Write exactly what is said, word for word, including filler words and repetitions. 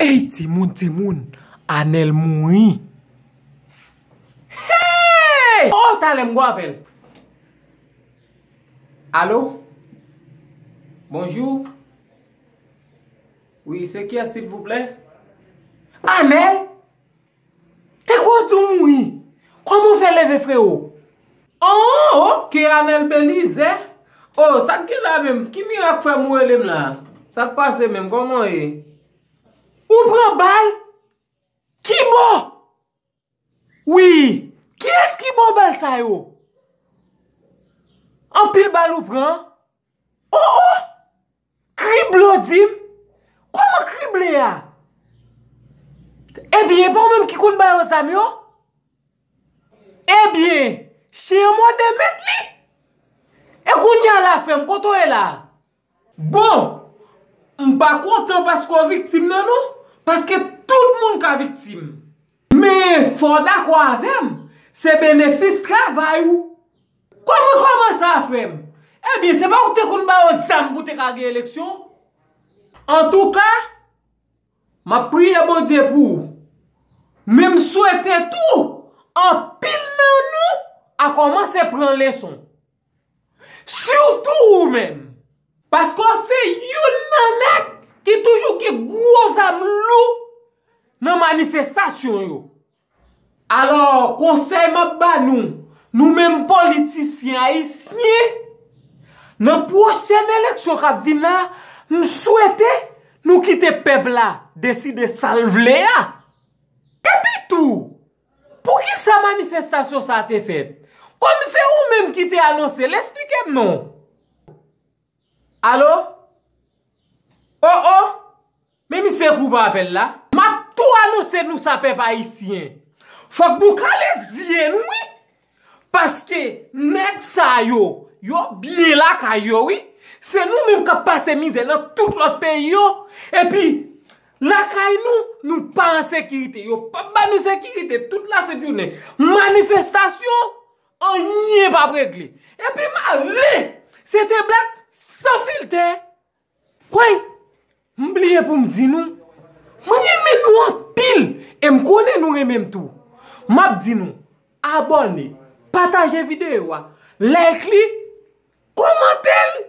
Ey, timoun, timoun, Anèl mouri. Hey! Oh, talè m gon apèl. Alo? Bonjou. Wi, se kiyès, silvouplè? Anèl? Te kwè w di w mouri. Kòman w fè leve, frewo? Oh, ok, Anèl Belizè. Oh, sa k gen la menm? Ki mirak fè m ou rele m la? Sa k pase menm? Kòman w ye? Ou pran bal? Ki bò? Wi. Kiyès ki ba w bal sa yo? Anpil bal ou pran? Oh, oh! Krible w di m? Kòman krible a? Ebyen, e pa w menm ki konn ba yo zam yo? Ebyen, chen an mòde mèt li. E kounye a la, frè m, kote w ye la? Bon, m pa kontan paske w viktim nan non, paske tout moun ka viktim. Men fò w dakò avè m, se benefis travay ou. Kòman, kòman sa, frè m? Ebyen, se pa ou ki te konn ba yo zam pou te ka gen eleksyon? Antouka, m ap priye Bondye pou ou. Men m swete tou, anpil nan nou a kòmanse pran leson. Sitou ou menm. Paske w se youn nan nèg ki toujou gen gwo zam lou nan manifestasyon yo. Alò, konsèy m ap ba nou, nou menm politisyen ayisyen, nan pwochèn eleksyon k ap vin la, m swete nou kite pèp la deside sa l vle a. Epi tou, poukisa manifestasyon sa a te fèt? Kòm se ou menm ki te anonse l, esplike m non. Alo? Oh, oh! Men misye koupe apèl la. M ap tou anonse nou sa, pèp ayisyen. Fòk nou kale zye n, wi. Paske nèg sa yo, yo byen lakay yo, wi. Se nou menm k ap pase mizè nan tout lòt peyi yo. Epi, lakay nou, nou pa an sekirite. Yo p ap ba nou sekirite tout lasent jounen. Manifestasyon, anyen p ap regle. Epi m ale, se te blak san filtè. Kwè, m bliye pou m di nou, mwen renmen nou anpil, e m konnen nou renmen m tou. M ap di nou, abòne, pataje videyo a, like li, kòmante l,